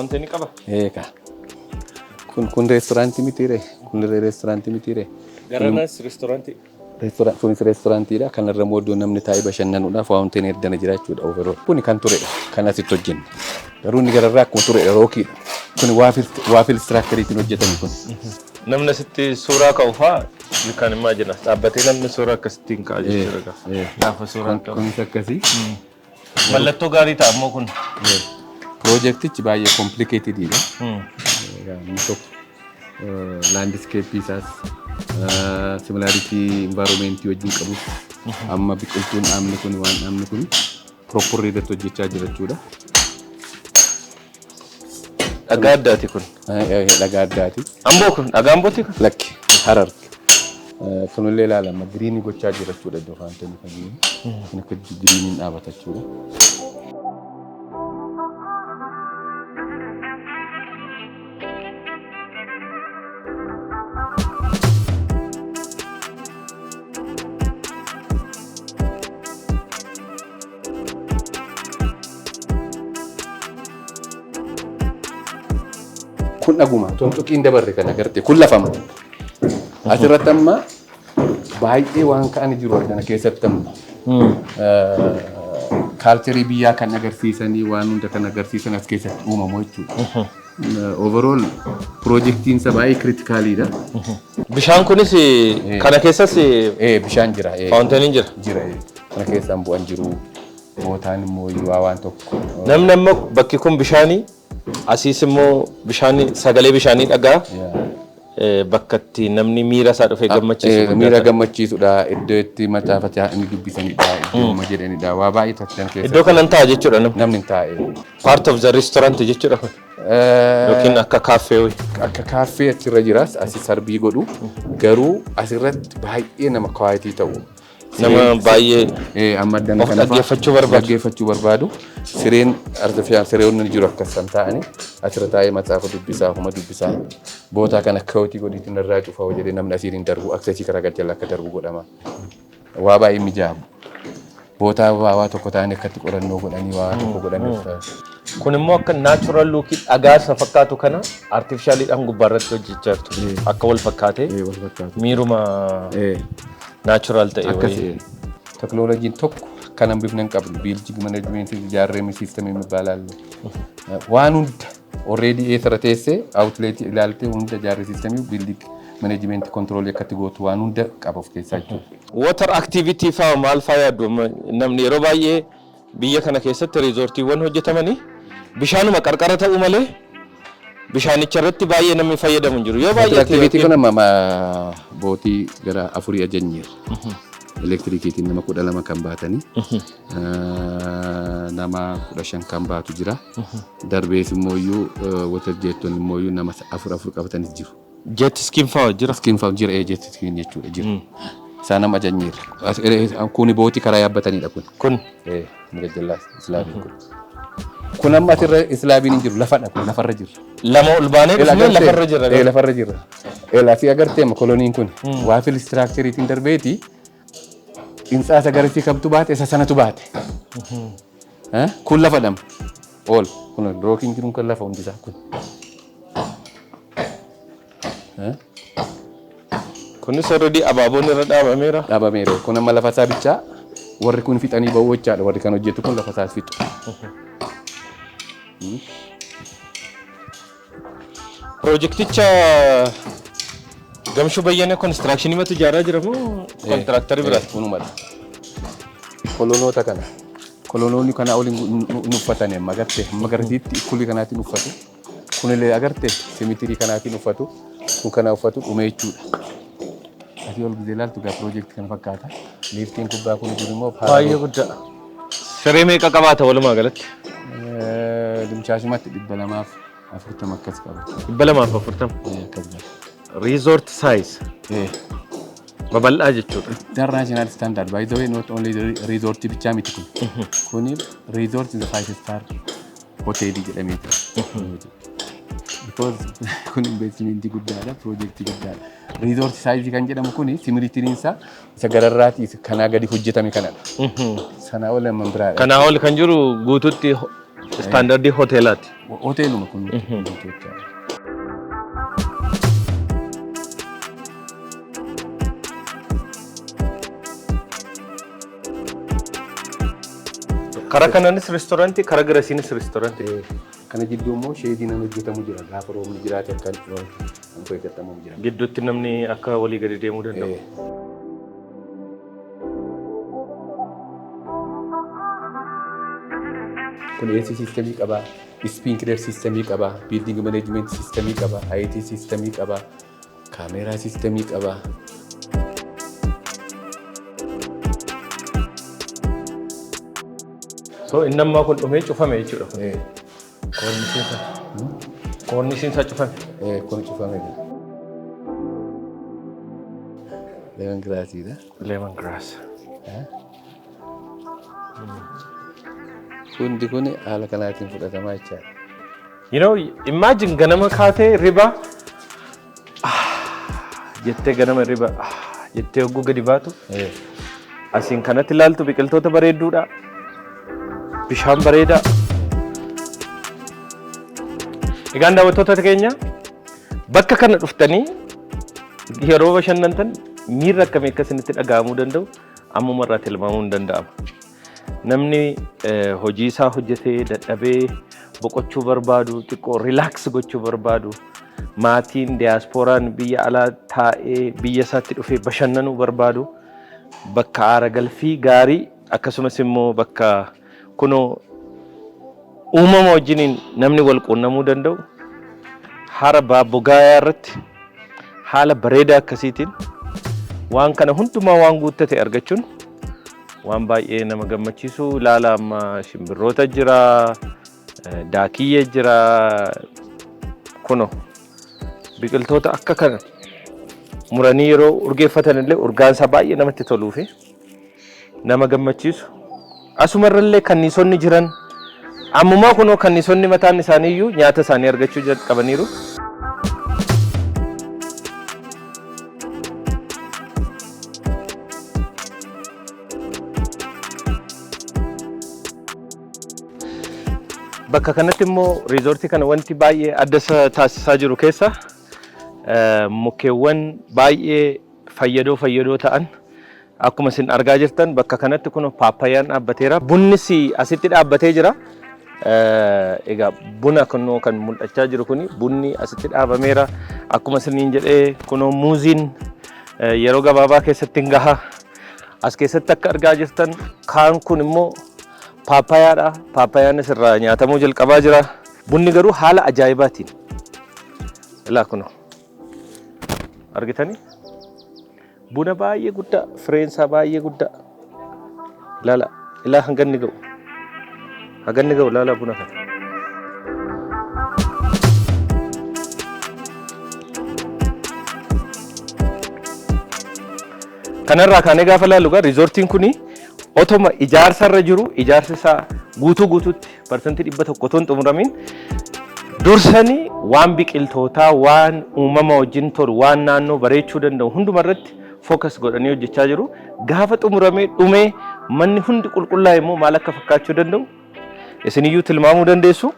Fountainii qaba. Eegaa. Kun reesturaantii mitiire? Kun reesturaantii mitiire? Garanas reestoorantii. Kunis reesturaantiidha. Kanarra immoo iddoo namni taa'ee bashannanuudha. Fountain eddana jira jechuudha overall. Kuni kan turedha. Kan asitti hojjenne. Garuu inni gararraa akkuma turedha rockiidha. Kuni waffle structureiitiin hojjetame kun. Namni asitti suuraa ka'u fa'aa, you can imagine, as dhaabbatee namni suuraa akkasittiin ka'a jechuudha. Gaafa suuraan ka'u. Kunis akkasii. Mallattoo gaarii ta'a immoo kun. Piroojeektichi baay'ee complicatedidha. Inni tokko landscapeii isaas, similarity environmentii wajjin qabus, amma biqiltuun dhaabni kun, waan dhaabni kun properly irratti hojjechaa jira jechuudha. Dhagaa addaati kun. Dhagaa addaati. Amboo kun, dhagaa Ambooti kun. Lakki, Harar. Kunillee ilaalama, greenii gochaa jira jechuudha iddoo fountainii kan jiru. Kun akka greeniin dhaabata jechuudha. Kun dhaguma tuntuqiin dabarre kan agarte kun lafama. Asirratti amma baay'ee waan ka'anii jiru kana keessatti amma. Cultureii biyyaa kan agarsiisanii, waan hunda kan agarsiisan as keessatti uumamu jechuudha. Overall piroojeektiin isaa baay'ee criticaliidha. Bishaan kunis kana keessas Bishaan jira. Fountainiin jira. Jira. Kana keessaan bu'an jiru. Bootaan immoo waa waan tokko. Namni amma bakki kun bishaanii, asiis immoo bishaan, sagalee bishaanii dhagaa, bakka itti namni miira isaa dhufee gammachiisu. Miira gammachiisudha. Iddoo itti macaafa inni dubbisanidha. Iddoo jedhanidha. Waa baay'ee taasisan keessa. Iddoo kanan ta'a jechuudha namni. Namni hin taa'e. Part of the restaurant jechuudha kun. Yookiin akka kaaffee wayi. Akka kaaffee achirra jiras, asi serve godhu, garuu asirratti baay'ee nama quietii ta'u. Nama baay'ee Amma addana of kana dhaggeeffachuu barbaadu. Dhaggeeffachuu barbaadu. Sireen artificial sireewwan jiru akkas kan ta'ani asirra taa'ee macaafa dubbisaa, homa dubbisaa. Bootaa kana quietii godhiitiin irraa cufaa jedhee namni asiin hin darbu, accessii karaa gajjallaa akka darbu godhama. Waa baay'ee mijaa'u. Bootaa waa tokko ta'anii akkatti qorannoo godhanii, waa tokko godhanii. Kun immoo akka natural lookii dhagaa isa fakkaatu kana artificialiidhaan gubbaarratti hojjechaa jirtu. Akka wal fakkaatee Wal fakkaatu. miiruma natural ta'e Akkas wayii. teknooloojiin tokko kan hambifne hin qabnu, building managementii ijaarree systemii ይባላል. Waan hunda already eessarra teessee outletii ilaaltee hunda ijaarree systemii building managementii controlii akkatti gootu waan hunda qaba of keessaa jechuudha. Water activity faa maal faa yaaddu? Namni yeroo baay'ee biyya kana keessatti resortiiwwan hojjetamanii bishaanuma qarqara ta'uu malee bishaanicha irratti baay'ee namni fayyadamu hin jiru. Yoo Water baay'ate activity kun amma boatii gara afurii ajajneerra. Elektirikiitiin nama 12 kan baatanii, nama 15 kan baatu jira. Darbees immoo iyyuu water jettonni immoo iyyuu nama afur afur qabatanis jiru. Jet skiin faa jira. Skiin faa jira, jet skiin jechuudha jira. Isaan nama ajajneerra. Kuni boatii karaa yaabbatanidha kun. Kun Inni gajjallaa slabiin kun. Kun amma asirra slabiin hin jiru, lafadha kun, lafarra jira. Lama ol baanee dhufnee lafarra jirra. Lafarra jirra. Eelaa fi agartee amma columniin kun waffle structureiitiin darbeeti qinxaasa garasii kamtu baate, isa sanatu baate. Kun lafa dhama. Ol kun rockiin jiruun kan lafa hundisaa kun. Kunis already abaaboon irra dhaabameera. Dhaabameera. Kun amma lafa isaa bichaa warri kun fixanii ba'uu jechaadha. Warri kan hojjetu kun lafa isaas fixu. Piroojeekticha Gamshuu Bayyana Constructionii matu ijaaraa jira moo contractorii biraati? Kunumadha. Columnoota kana. Columnoonni kana ol hin uffatani amma, agartee, amma garasiitti ikkulii kanaatiin uffatu. Kunillee agartee symmetryii kanaatiin uffatu. Kun kana uffatu dhume jechuudha. Asii ol gizee ilaaltu gaa piroojeektii kana fakkaata. Liftiin kubbaa kun jiru immoo Baay'ee guddaa. Siree meeqa qabaata walumaa galatti? Dimchaashumatti 240 akkas qaba. 240. Akkas qaba. Resort size. Babal'aa jechuudha. International standard, by the way, not only the resort bichaa miti kun. Kuni resort is a five star hoteelii jedhamee jira. Because kun investmentii guddaadha, piroojeektii guddaadha. Resort size kan jedhamu kuni symmetryiin isaa isa gararraatii kanaa gadi hojjetame kanadha. Sanaa ol amma biraadha. Kanaa ol kan jiru guututti Standardii hoteelaati. Hoteeluma kun jechaadha. Karaa kanaanis reestoorantii, karaa garasiinis reestoorantii. Kana jidduu immoo shadeiin an hojjetamu jira. Gaafa roobni jiraate akka an hojjetamu jira. Gidduutti namni akka walii gadi deemuu danda'u. Kun AC systemii qabaa, sprinkler systemii qabaa, building management systemii qabaa, IT systemii qabaa, kaameeraa systemii qabaa. So inni ammaa kun dhumee cufame jechuudha. Koornisiin isaa cufame. Kun cufame jira. Lemon grassiidha. Lemon grass. Hundi kun haala kanaatiin fudhatamaa jechaadha. Imagine ganama kaatee riba jettee, ganama riba jettee hogguu gadi baatu asiin kanatti ilaaltu biqiltoota bareedduudha. Bishaan bareedaa. Egaan daawwattoota keenya, bakka kana dhuftanii yeroo bashannantan miirri akkamii akka isinitti dhaga'amuu danda'u ammuma irraa tilmaamuu hin danda'ama. Namni hojii isaa hojjetee dadhabee boqochuu barbaadu, xiqqoo relax gochuu barbaadu, maatiin diyaasporaan biyya alaa taa'ee biyya isaatti dhufee bashannanuu barbaadu, bakka aara galfii gaarii, akkasumas immoo bakka kunoo uumama wajjiniin namni wal quunnamuu danda'u, hara Baabbogaayaa irratti haala bareedaa akkasiitiin waan kana hundumaa waan guuttate argachuun waan baay'ee nama gammachiisu. Ilaala, amma shimbirroota jira, daakiyyee jira, kuno biqiltoota akka kana muranii yeroo urgeeffatan illee urgaan isaa baay'ee namatti toluu fi nama gammachiisu. Asumarrallee kanniisonni jiran, ammumaa kunoo kanniisonni mataan isaanii iyyuu nyaata isaanii argachuu jalqabaniiru. Bakka kanatti immoo riizoortii kana wanti baay'ee adda isa taasisaa jiru keessa mukkeewwan baay'ee fayyadoo ta'an akkuma isin argaa jirtan bakka kanatti kun paappayyaan dhaabbateera. Bunnis asitti dhaabbatee jira. Egaa buna kunoo kan mul'achaa jiru kuni bunni asitti dhaabameera. Akkuma isiniin jedhee kunoo muuziin yeroo gabaabaa keessatti hin gaha. As keessatti akka argaa jirtan kaan kun immoo paappayaadha. Paappayyaanis irraa nyaatamuu jalqabaa jira. Bunni garuu haala ajaa'ibaatiin. Ilaa kunoo. Argitanii? Buna baay'ee guddaa, fireensaa baay'ee guddaa. Ilaala, ilaa hanga inni ga'u. Hanga inni ga'u ilaala buna kana. Kanarraa kaanee gaafa ilaallu gaa riizoortiin kuni otoma ijaarsa irra jiru, ijaarsi isaa guutuu guutuutti 100% otoo hin xumuramiin dursanii waan biqiltootaa, waan uumama wajjin tolu, waan naannoo bareechuu danda'u hunduma irratti focus godhanii hojjechaa jiru. Gaafa xumuramee dhumee manni hundi qulqullaa'e immoo maal akka fakkaachuu danda'u isiniyyuu tilmaamuu dandeessu.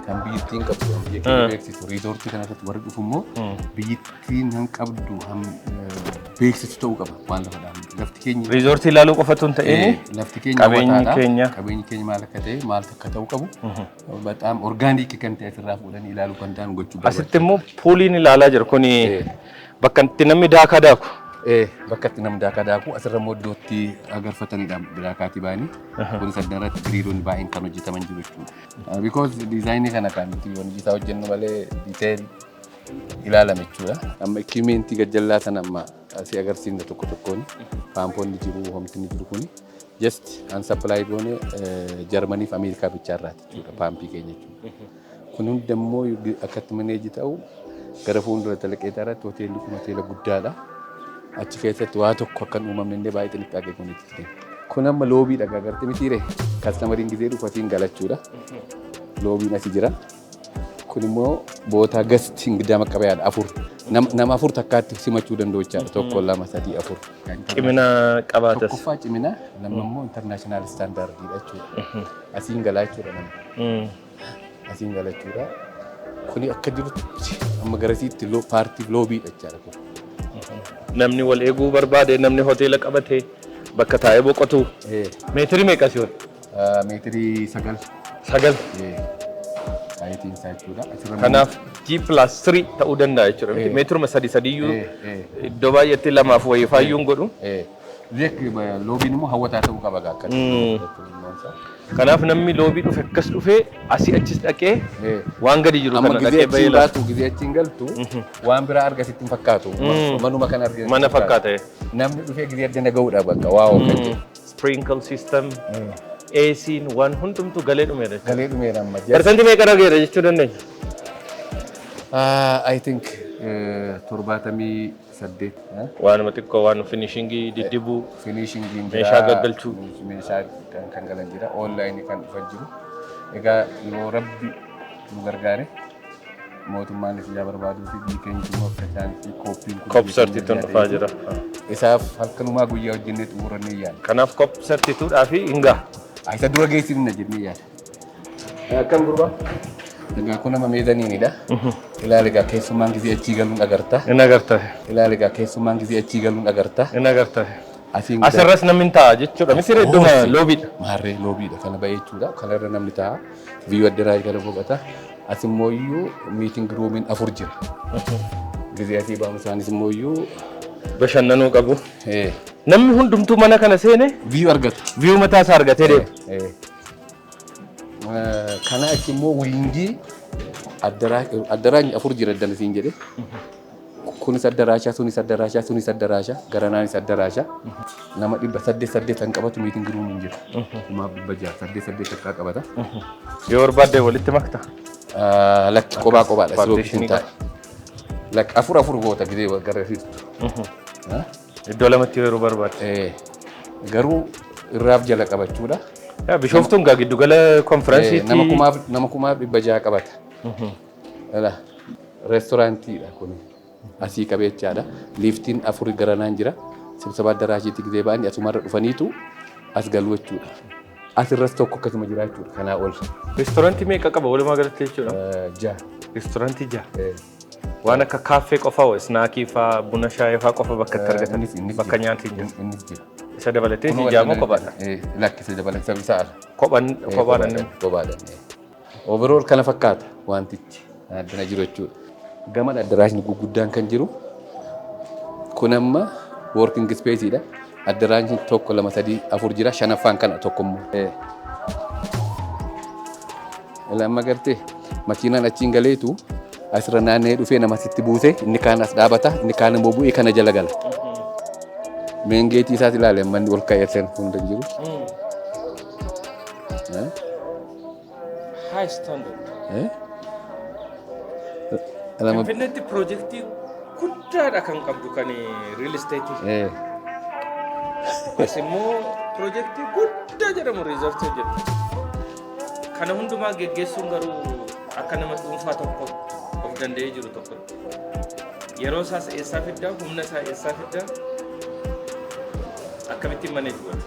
Kan biyyattiin qabdu, kan biyya keenya beeksisu, riizoortii kana irratti warri dhufu immoo biyyattiin han qabdu han beeksisu ta'uu qaba waan lafa dhaabne. Lafti keenya Riizoortii ilaaluu qofatu hin ta'in lafti keenya qabeenyi hawwataadha. keenya. Qabeenyi keenya maal akka ta'e, maal akka ta'uu qabu በጣም organic kan ta'e asirraa fuudhanii ilaaluu kan ta'an gochuu Asitti immoo pooliin ilaalaa jira kuni bakka itti namni daakaa daaku. Bakka itti namni daakaa daaku, asirra immoo iddootti agarfatanidha daakaatii ba'anii. Kunis adda irratti giriironni baay'een kan hojjetaman jiru jechuudha. Because designii kana kan nuti hojii isaa hojjennu malee detail ilaalame jechuudha. Amma equipmentii gajjallaa sana amma asii agarsiifna tokko tokkoon. Paampoonni jiru, homti jiru kuni. Just an supply goone Jarmanii fi Ameerikaa bichaarraati jechuudha paampii keenya jechuudha. Kun hundi immoo akkatti manage ta'u gara fuuldura Talaqeetaa irratti hoteelli kun hoteela guddaadha. Achi keessatti waa tokko akka hin uumamne illee baay'ee xiniqqaaqee kun itti deema. Kun amma lobbydha agartee mitiire, customeriin gizee dhufu asiin galachuudha. Lobbyn asi jira. Kun immoo bootaa guest እንግዳ መቀበያdha, afur. Nama afur takkaatti simachuu danda'u jechaadha. Tokko, lama, sadii, afur. Cimina qabaatas. Tokkoffaa cimina, lamma immoo international standardiidha jechuudha. Asiin galaa jechuudha namni. Asiin galachuudha. Kuni akka jirutti amma garasiitti paartii loobbiidha jechaadha kun. Namni wal eeguu barbaade, namni hoteela qabate bakka taa'ee boqotu. Meetirii meeqa si ol? Meetirii 9. 9. Heightiin isaa jechuudha. Asirra Kanaaf G+3 ta'uu danda'a jechuudha. Meetiruma sadi sadiyyuu iddoo baay'eetti lamaaf wayii faayyuun godhu. Loobbiin immoo hawwataa ta'uu qaba akka. Kanaaf namni lobby dhufe akkas dhufee asii achis dhaqee waan gadi jiru Amma kana gizee dhaqee bahee achiin ilaala. baatu, gizee achiin galtu, waan biraa arga sitti hin fakkaatu. Manuma kana arga. Mana fakkaata. Namni dhufee gizee addana ga'uudha bakka waa kan jedhu. Sprinkle system, AC'n waan hundumtu galee dhumeera jechuudha. Galee dhumeera amma. Parsantii meeqa dhageera jechuu dandeenya? I think 78. Waanuma xiqqoo waan finishingii diddibuu. Finishingiin jira. Meeshaa gaggalchuu. Meeshaa kan galan jira. Onlineii kan dhufan jiru. Egaa yoo Rabbi nu gargaare, mootummaanis ijaa barbaaduu fi biyyi keenya immoo akka chaansii COPiin kun COP 32n dhufaa jira. Isaaf halkanumaa guyyaa hojjennee xumurannee yaala. Kanaaf COP 32dhaa fi hin gaha. Isa dura geessifna jennee yaala. Akkam gurbaa? Egaa kun nama mezzanineidha. Ilaali egaa, keessummaan gisee achii galuun agarta. Hin agarta. Ilaali egaa, keessummaan gisee achii galuun agarta. Hin agarta. Asiin Asirras namni hin taa'a jechuudha. Misira iddoo loobiidha. Maarree loobiidha kana ba'ee jechuudha. Kanarra namni taa'a. View addaraa kana boqota. As immoo iyyuu meeting roomiin afur jira. Gisee asii ba'uun isaanis immoo iyyuu Bashannanuu qabu. Namni hundumtuu mana kana seene view argata. View mataa isaa argatee deema. Kana achi immoo wingii addaraanyi afur jira addana siin jedhe. Kunis addaraashaa, sunis addaraashaa, sunis addaraashaa, garanaanis addaraashaa. Nama 800 kan qabatu meeting roomiin jira. 1600, 8 8 takkaa qabata. Yoo barbaadde walitti makta. Lakki, kophaa kophaadha. Partitionii Slopeiin taa'e. Lakki, afur afur goota gidee gara hirtu. Iddoo lamatti yeroo barbaadde. Garuu irraaf jala qabachuudha. Yaa Bishooftuun gaa giddugala konferensiitti. Nama 1600 qabata. Ala reestooraantiidha kun. Asii qabeechaadha. Liiftiin afur garanaan jira. Sibsaba addaraashiitti gizee ba'anii asumarra dhufaniitu as galu jechuudha. Asirras tokko akkasuma jira jechuudha kanaa ol. Reestooraantii meeqa qaba walumaa galatti jechuudha? Jaha. Reestooraantii jaha. Waan akka kaaffee qofa, snackii faa, buna shaayii faa qofa bakka itti argatan Innis bakka jira. nyaanni hin jiru. Innis jira. Isa dabalatee ijaamoo kophaadha. Lakkisa dabalatee isa ala. Kophaan kophaadha inni. Kophaadha. Overall kana fakkaata wantichi addana jiru jechuudha. Gama addaraashni guguddaan kan jiru kun amma working space dha. Addaraashni tokko, lama, sadii, afur jira, shanaffaan kana tokko immoo. Amma gartee makiinaan achiin galeetu asirra naanna'ee dhufee nama sitti buuse, inni kaan as dhaabata, inni kaan immoo bu'ee kana jala gala. Main gateii isaas ilaale, manni ol ka'ee san hunda jiru. High standard. Lama Finfinneetti piroojeektii guddaadha kan qabdu kan real estate. As immoo piroojeektii guddaa jedhamu riizortii hojjetu. Kana hundumaa geggeessuun garuu akka nama dhuunfaa tokko of danda'ee jiru tokkotti. Yeroo isaas eessaa fiddaa? Humna isaa eessaa fiddaa? Akkamittiin manage goota?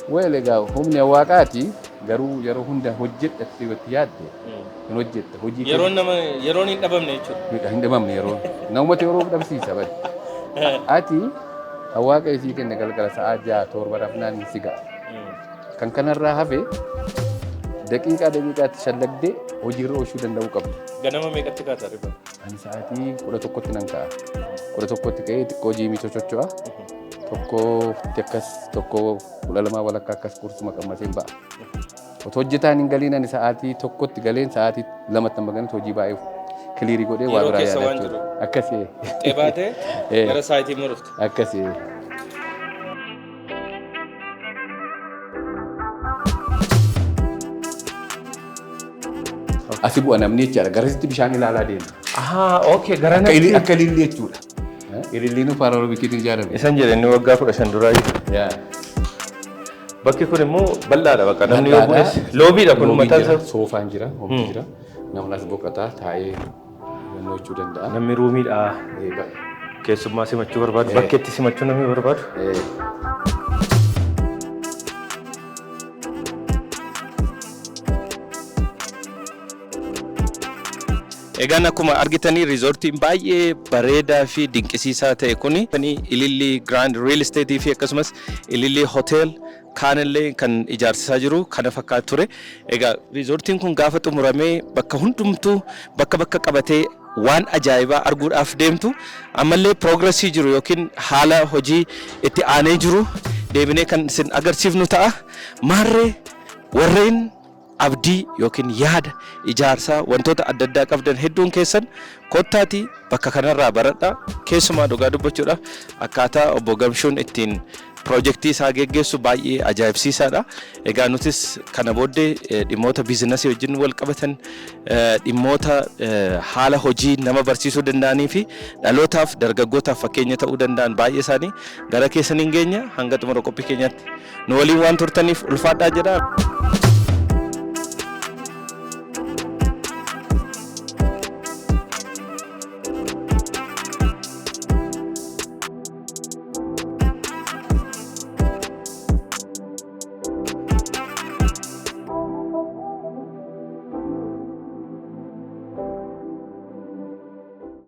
Well, egaa humni waaqaati, garuu yeroo hunda hojjedhattee itti yaadde hin hojjetta. Hojii Yeroon nama yeroon hin dhabamne jechuudha. Hin dhabamne yeroo. Namumatti yeroo dhabsiisa bari. Ati waaqa isii kenne galgala sa'aa 6, 7 rafnaan si ga'a. Kan kanarraa hafe daqiiqaa daqiiqaatti shallagdee hojiirra oolchuu danda'uu qabda. Ganama meeqatti kaata riba? Ani sa'aatii 11tti nan ka'a. 11tti ka'ee xiqqoo jiimii sochocho'a. Tokkotti akkas, tokko 12:30 akkas qursuma qammaseen ba'a. Otoo hojjetaan hin galiin ani sa'aatii 1tti galeen sa'aatii 2tti amma galutti hojii baay'ee clearii godhee waa Yeroo biraa keessa yaada waan jechuudha. Akkasii. Xebaatee gara sa'aatii immoo dhufte. Akkasii. Asi bu'a namni jechaadha. Garasitti bishaan ilaalaa deema. Ahaa, okay, gara Akka ilillii jechuudha. Ililliin paaraolompikiitiin ijaarame. Isan jedhe inni waggaa 15 duraa. Yaa. Bakki kun immoo bal'aadha bakka namni yoo bu'es. Loobbiidha kun Loobbiin mataan jira, isaa. Soofaan jira, homti jira. Namni as boqotaa taa'ee hubannoo gochuu danda'a. Namni roomiidha. Baay'ee. Keessummaa simachuu barbaadu, bakkeetti simachuu namni barbaadu. Egaan akkuma argitanii riizoortiin baay'ee bareedaa fi dinqisiisaa ta'e kuni Ilillii Grand Real Estate fi akkasumas Ilillii Hotel kaanillee kan ijaarsisaa jiru kana fakkaatu ture. Egaa riizoortiin kun gaafa xumuramee bakka hundumtuu bakka bakka qabatee waan ajaa'ibaa arguudhaaf deemtu. Ammallee progressii jiru yookiin haala hojii itti aanee jiru deebinee kan isin agarsiifnu ta'a. Maarree, warreen abdii yookiin yaada ijaarsaa wantoota adda addaa qabdan hedduun keessan kottaatii bakka kanarraa baradhaa. Keessumaa dhugaa dubbachuudhaaf akkaataa obbo Gamshuun ittiin piroojeektii isaa geggeessu baay'ee ajaa'ibsiisaadha. Egaa nutis kana booddee dhimmoota biizinasii wajjin wal qabatan, dhimmoota haala hojii nama barsiisuu danda'anii fi dhalootaaf dargaggootaaf fakkeenya ta'uu danda'an baay'ee isaanii gara keessaniin geenya. Hanga xumura qophii keenyaatti nu waliin waan turtaniif ulfaadhaa jedha.